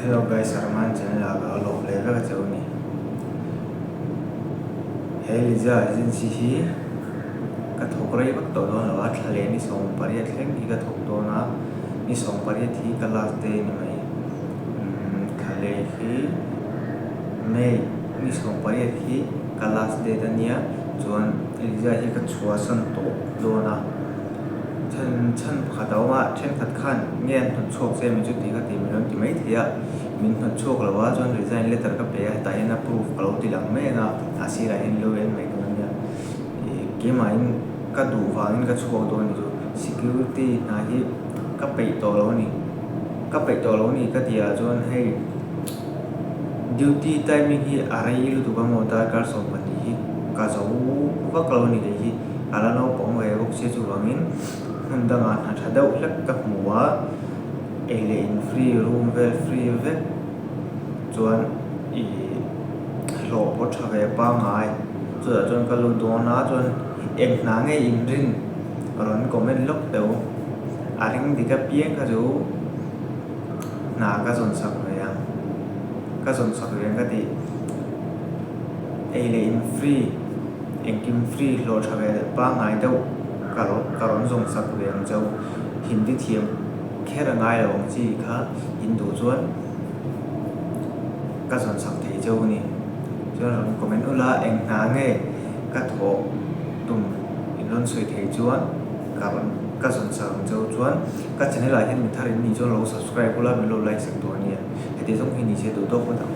Hello guys Arman channel ah ka lawm leh vek a che u ni. He Liza agency hi ka thawk rei vak tawh dawn lo a, thla leh ni 18 thleng hi ka thawk dawn a, ni 18 hi ka last day a ni mai. Umm thla leh hi May ni 18 hi ka last date a nia, chuan Liza hi ka chhuahsan tawh dawn a. Chhan chhan pakhat a awm a, thenkhat khan nge an hnawt chhuak che mi chu tih ka ti min rawn ti mai thei a, min hnawt chhuak lo a chuan resign letter ka pe a hetah hian a proof ka lo ti lang mai ang a, a sirah hian lo en mai dawn a nia. Ih keimahin ka duh vangin ka chhuak dawn a ni chu, security hna hi ka peih tawh lo a ni, ka peih tawh lo a ni ka tih ah chuan hei duty timing hi a rei lutuk a maw darkar 12 hi ka zo vak lo a ni kei hi. A la naupang ve bawk sia chuvangin hmun dangah hna tha deuh hlek ka hmu a, ei leh in free, room vel free vek chuan ih hlawh pawh tha ve pangngai chutah chuan ka lut dawn a chuan eng hna nge in rin rawn comment lawk teh u, a ring dik apiang kha chu hna ka zawn sak ve ang, ka zawn sak ve ang ka tih ei leh in free. Engkim free hlawh tha ve leh pangngai deuh ka rawn ka rawn zawng sak ve ang cheu. Hindi thiam kher a ngai lo ang chi kha in duh chuan ka zawn sak thei cheu a ni. Chuan rawn comment ula eng hna nge ka thawh tum in rawn sawi thei chuan ka rawn ka zawn sak ang cheu chuan ka channel ah hian mi thar in nih chuan lo subscribe ula min lo like sak tur a nia. Heti zawng hi ni se duh tawk phawt ang.